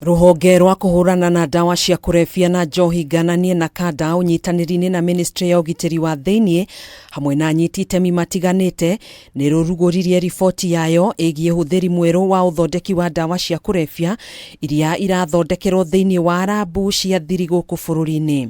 Rũhonge rwa kũhũrana na ndawa cia kũrebia na njohi ngananie na kanda ũnyitanĩri-inĩ na ministry ya ũgitĩri wa thĩinĩ hamwe na anyiti itemi matiganĩte nĩ rũrugũririe riboti yayo ĩgiĩ ũhũthĩri mwerũ wa ũthondeki wa ndawa cia kũrebia iria irathondekerwo thĩinĩ wa rambu cia thiri gũkũ bũrũri-inĩ.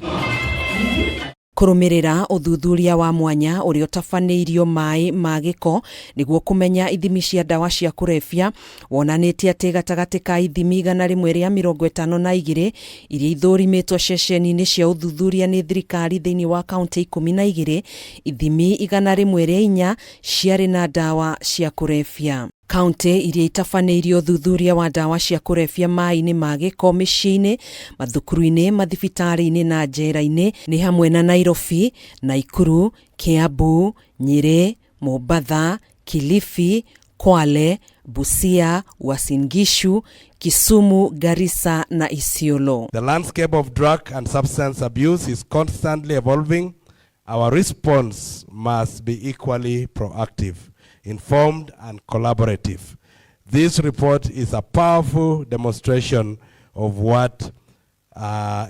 Kũrũmĩrĩra ũthuthuria wa mwanya ũrĩa ũtabanĩirio maĩ ma gĩko nĩguo kũmenya ithimi cia ndawa cia kũrebia wonanĩtie atĩ gatagatĩ ka ithimi 152 iria ithũrimĩtwo ceceni-inĩ cia ũthuthuria nĩ thirikari thĩinĩ wa kaunti 12, ithimi 104 ciarĩ na ndawa cia kũrebia. Kauntĩ iria itabanĩirio ũthuthuria wa ndawa cia kũrebia maĩ-inĩ ma gĩko mĩciĩ-inĩ, mathukuru-inĩ, mathibitarĩ-inĩ na njera-inĩ nĩ hamwe na Nairobi, Naikuru, Kiambu, Nyĩrĩ, Mombatha, Kilifi, Kwale, Busia, Uasin Gishu, Kisumu, Garissa na Isiolo. The landscape of drug and substance abuse is constantly evolving. Our response must be equally proactive, informed, and collaborative. This report is a powerful demonstration of what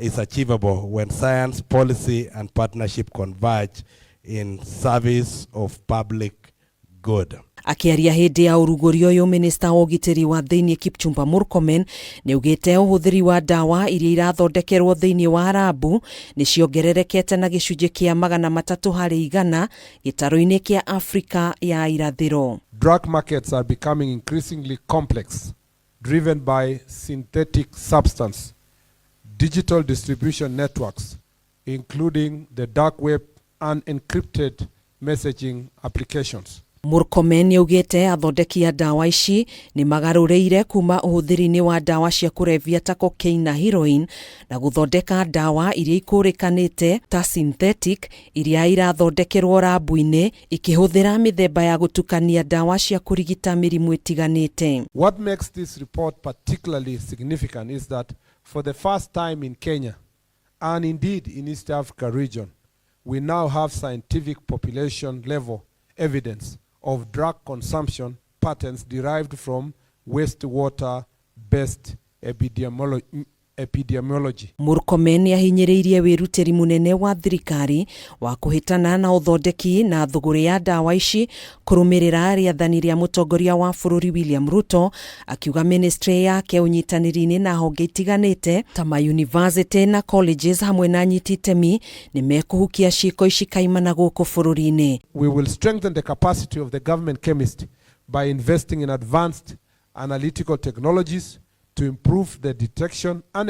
is achievable when science, policy, and partnership converge in service of public good. Akĩaria hĩndĩ ya ũrugũri ũyũ, minista wa ũgitĩri wa thĩinĩ Kipchumba Murkomen nĩ augĩte ũhũthĩri wa ndawa iria irathondekerwo thĩinĩ wa rambu nĩ ciongererekete na gĩcunjĩ kĩa 300% gĩtarũ-inĩ kĩa Afrika ya Irathĩro. Drug markets are becoming increasingly complex, driven by synthetic substance, digital distribution networks, including the dark web and encrypted messaging applications. Murkomen nĩaugĩte athondeki a ndawa ici nĩ magarũrĩire kuma ũhũthĩri-inĩ wa ndawa cia kũrebia ta cocaine na heroin na gũthondeka ndawa iria ikũrĩkanĩte ta synthetic iria irathondekerwo rambu-inĩ ikĩhũthĩra mĩthemba ya gũtukania ndawa cia kũrigita mĩrimũ ĩtiganĩte. What makes this report particularly significant is that for the first time in Kenya, and indeed in East Africa region, we now have scientific population level evidence of drug consumption patterns derived from wastewater based epidemiology. Murkomen nĩahinyĩrĩirie wĩrutĩri mũnene wa thirikari wa kũhĩtana na ũthondeki na thũgũrĩ ya ndawa ici kũrũmĩrĩra rĩathani rĩa mũtongoria wa bũrũri William Ruto, akiuga ministry yake ũnyitanĩri-inĩ na honge itiganĩte ta mayunivasĩtĩ na colleges hamwe na anyiti itemi nĩ mekũhukia ciĩko ici kaimana gũkũ bũrũri-inĩ. We will strengthen the capacity of the government chemist by investing in advanced analytical technologies to improve the detection and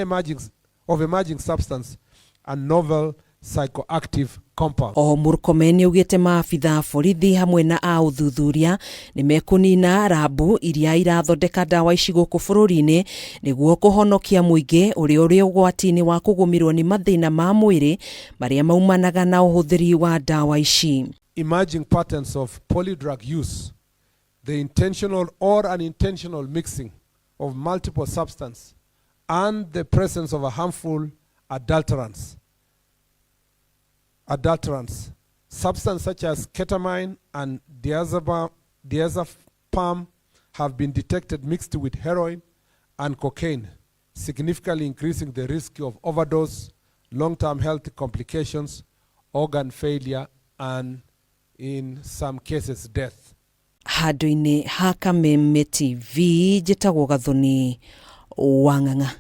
of emerging substance and novel psychoactive compounds. Oho Murkomen nĩaugĩte maabitha a borithi hamwe na a ũthuthuria nĩ mekũnina rambu iria irathondeka ndawa ici gũkũ bũrũri-inĩ nĩguo kũhonokia mũingĩ ũrĩa ũrĩ ũgwati-inĩ wa kũgũmĩrwo nĩ mathĩna ma mwĩrĩ marĩa maumanaga na ũhũthĩri wa ndawa ici. Emerging patterns of polydrug use, the intentional or unintentional mixing of multiple substances, and the presence of a harmful adulterants. Adulterants. Substances such as ketamine and diazepam have been detected mixed with heroin and cocaine, significantly increasing the risk of overdose, long-term health complications, organ failure, and in some cases, death. Handũ-inĩ ha Kameme TV, njĩtagwo Gathoni Wang'ang'a.